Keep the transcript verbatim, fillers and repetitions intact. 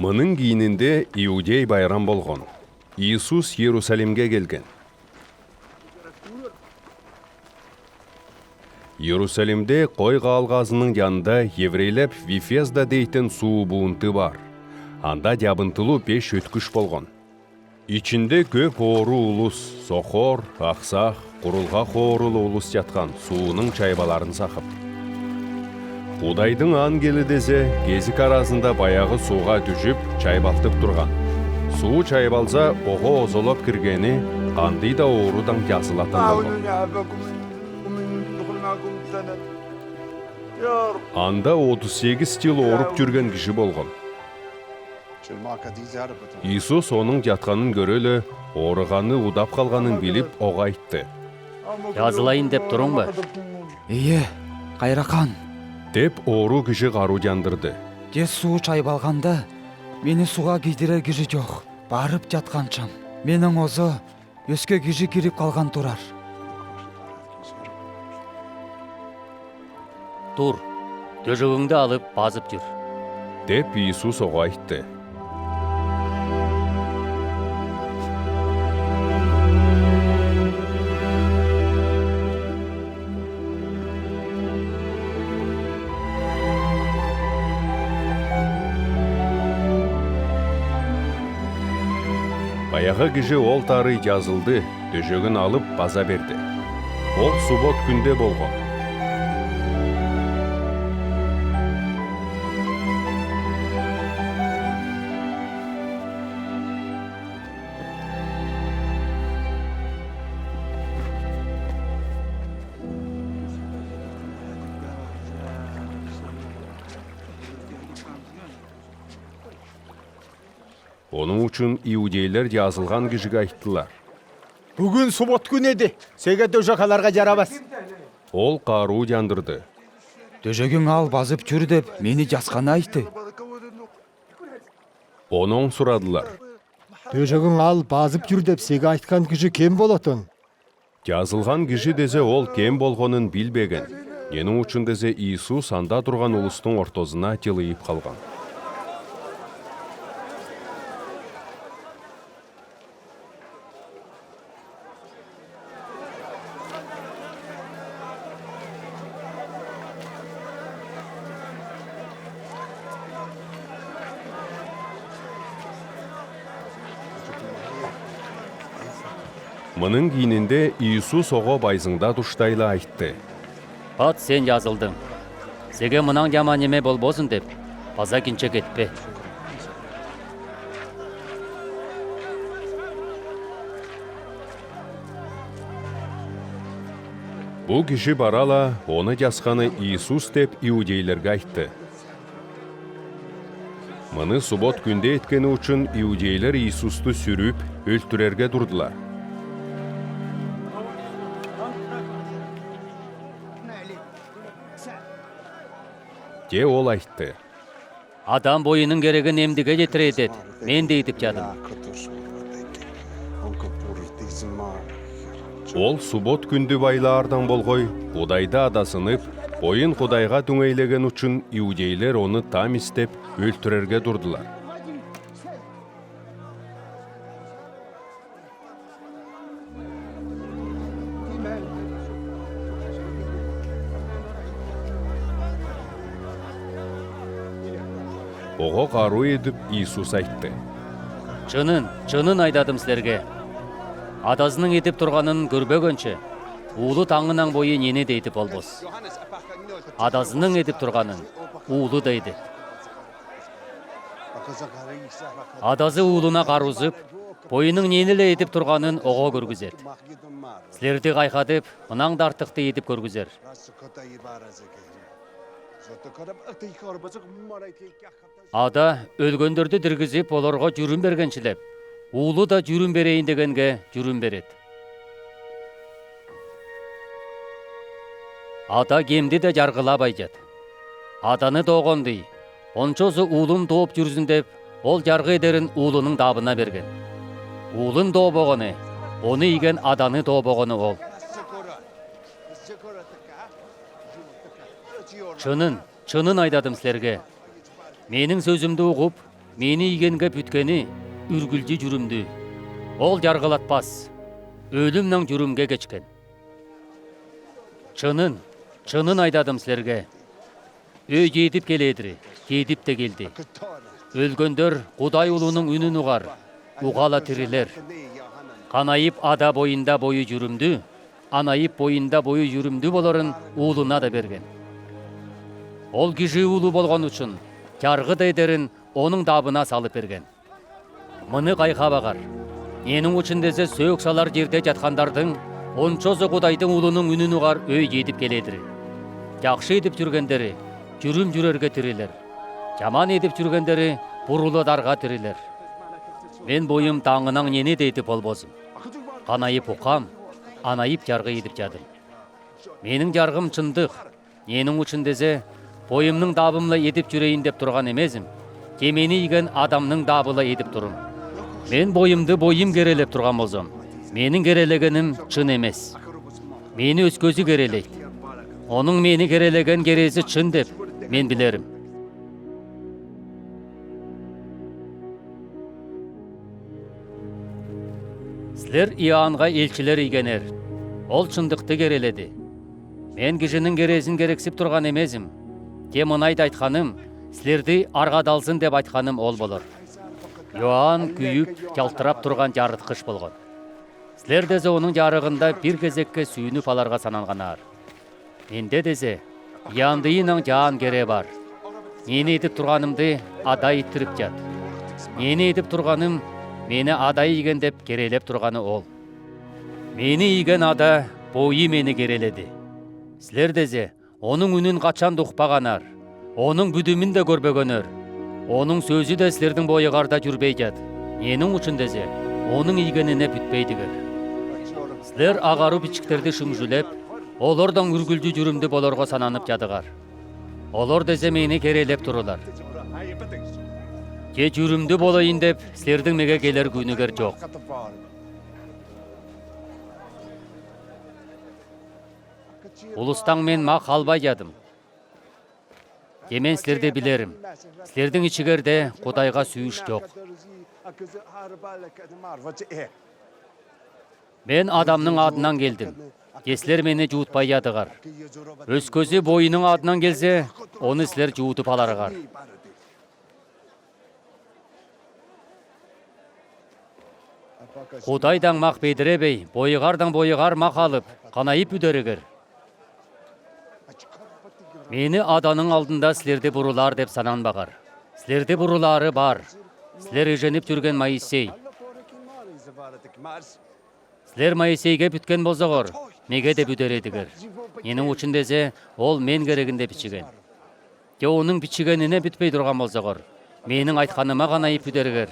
Мының киининде Иудей байрам болган. Иисус Иерусалимге келген. Иерусалимде кой каалгазының янында еврейлеп Вифезда дейтин суу буунты бар. Анда дябынтылу пеш өткүш болган. Ичинде көп оору улус, сохор, ахсах, курулгах оорулу улус яткан, сууның чайбаларын сахып. Кудайдың ангели дезе кезик аразында баягы сууга дүжүп, чайбалтып турган. Суу чайбалза, ого озолоп киргени, кандый да оорудан язылатан болган. Анда отуз сегиз йыл ооруп жүрген кижи болган. Иисус оның ятканын көре ле, ооруганы удап калганын билип, ога айтты: «Язылайын деп туруң ба?» «Ие, кайракан», — деп, оору кижи карудяндырды. «Тез суу чайбалганда, мени сууга кийдирер кижи чок. Барып ятканшам, менен озо өске кижи кирип калган турар. Тур, төжегиңди алып, базып жүр», — деп Иисус ога айтты. Баягы кижи ол тары язылды, төжегин алып, база берди. Ол субот күнде болган. Оның ишын иудейлер язылган кижиге айттылар: «Бугүн субот күн эди, сеге төжек аларга жарабас». Ол карудяндырды: «Төжегиң ал, базып жүр деп мени язганы айтты». Оннан сурадылар: «Төжегиң ал, базып жүр деп сеге айткан кижи кем болатын?» Язылган кижи дезе ол кем болгонын билбеген. Ненің ишын дезе Иисус анда турган улустың ортозына чылыйып калган. Мының киининде Иисус ога байзыңда туштайла айтты: «Пат, сен язылдың. Сеге мыннаң яман неме болбасын деп, база кинчек этпе». Бу кижи барала, оны язганы Иисус деп иудейлерге айтты. Мыны субот күнде эткени ишын иудейлер Иисусту сүрюп, өлтүрерге турдылар. Че ол айтты: «Адам Бойынның керегин эмдиге читире дет, мен дейтип чадым». Ол субот күндү байлаардан болгой, Кудайды адазынып, Бойын Кудайга түңейлеген ишын иудейлер оны там истеп, өлтүрерге турдылар. Ога каруу эдип, Иисус айтты: «Чынын, чынын айтадым силерге: Адазының эдип турганын көрбегенше, Уулу Таңнаң бою нени дейтип болбас. Адазының эдип турганын Уулу да эдет. Адазы Уулуна карузып, Бойынның нени ле эдип турганын ога көргүзет. Силерди кайхадып, мыннаң да артыкты эдип көргүзер. Ада өлгендерди диргизип, оларга чүрүм бергеншилеп, Уулу да чүрүм берейин дегенге чүрүм берет. Ада кемди де чаргылап айчат. Аданы тоогандый, ончозу Уулун тооп чүрзүн деп, ол чаргы эдерин Уулуның табына берген. Уулун тообоганы, ону ийген Аданы тообоганы ол. Чынын, чынын айтадым силерге: мениң сөзүмдү угуп, Мени ийгенге пӱткени үргүлчү чүрүмдү. Ол чарғылатпас, өлүмнең чүрүмге кечкен. Чынын, чынын айтадым силерге: өй чедип келедір, чедип те келди. Өлгендер Кудай Улуның үнін уғар, уға ла тирилер. Канайып Ада бойында бойы чүрүмдү, анайып бойында бойы чүрүмдү боларын Улуна да берген. Ол Кижи Улу болған ӱчӱн чарғы да эдерін Оның дабына салып берген. Мыны хайхаб ағар. Ненің ӱчӱн тезе сөөк салар чирде чатхандардың ончазы Кудайдың Улуның үнін уғар өй чедип келедір. Чахсы идіп чӱргендері чӱрүм чӱрерге тирилер. Чаман идіп чӱргендері пурулыдарға тирилер. Мен бойым таңынаң нени де идіп полбазым. Канайып уххам, анайып чарғы идіп чадым. Менің чарғым чындых. Ненің ӱчӱн тезе, бойымның дабым ла идіп чӱрейін деп турған эмезім, че мени ийген Адамның дабы ла идіп турым. Мен бойымды бойым керелеп турған болзам, менің керелегенім чын эмес. Мени өскезі керелейді. Оның мени керелеген керезі чын деп мен пилерім. Сілер Иоаннға элчілер игенер. Ол чындыхты кереледи. Мен кижінің керезін керексіп турған эмезім. Че мынайды айтханым, сілерді арғадалзын деп айтханым ол болар. Иоанн күйіп, чалтырап турған чарытхыш болған. Сілер тезе оның чарығында пір кезекке сүүніп аларға сананғаннар. Менде тезе яндыйынаң чаан кере пар. Нени идіп турғанымды Ада иттіріп чат. Нени идіп турғаным мени Ада иген деп керелеп турғаны ол. Мени иген Ада бойы мени кереледи. Сілер тезе Оның үнін хачан да ухпағаннар, Оның пӱдімін де кӧрбегеннер. Оның сӧзі де сілердің бойығарда чӱрбей чат. Ненің ӱчӱн тезе, Оның игенине пӱтпейдігер. Сілер ағару пічіктерді шүүмҷілеп, олардаң үргүлчү чӱрүмді боларға сананып чадығар. Олар тезе мени керелеп турылар. Че чӱрүмді болайын деп, сілердің меге келер күүнігер чох. Улустаң мен мах албай чадым. Че мен сілерді пилерім. Сілердің ичігерде Кудайға сүүс чох. Мен Адамның адынаң келдім. Че сілер мени чуутпай чадығар. Өскезі Бойының адынаң келзе, оны сілер чуутып аларығар. Кудайдаң мах педіребей, бойығардаң бойығар мах алып, канайып пӱдерігер. Мени Аданың алдында сілерді бурулар деп сананбағар. Сілерді бурулары пар. Сілер іженіп чӱрген Моисей. Сілер Моисейге пӱткен болзағар, меге де пӱдер едігер. Ненің ӱчӱн тезе, ол мен керегінде пічіген. Че оның пічігенине пӱтпей турған болзағар, менің айтханыма канайып пӱдерігер.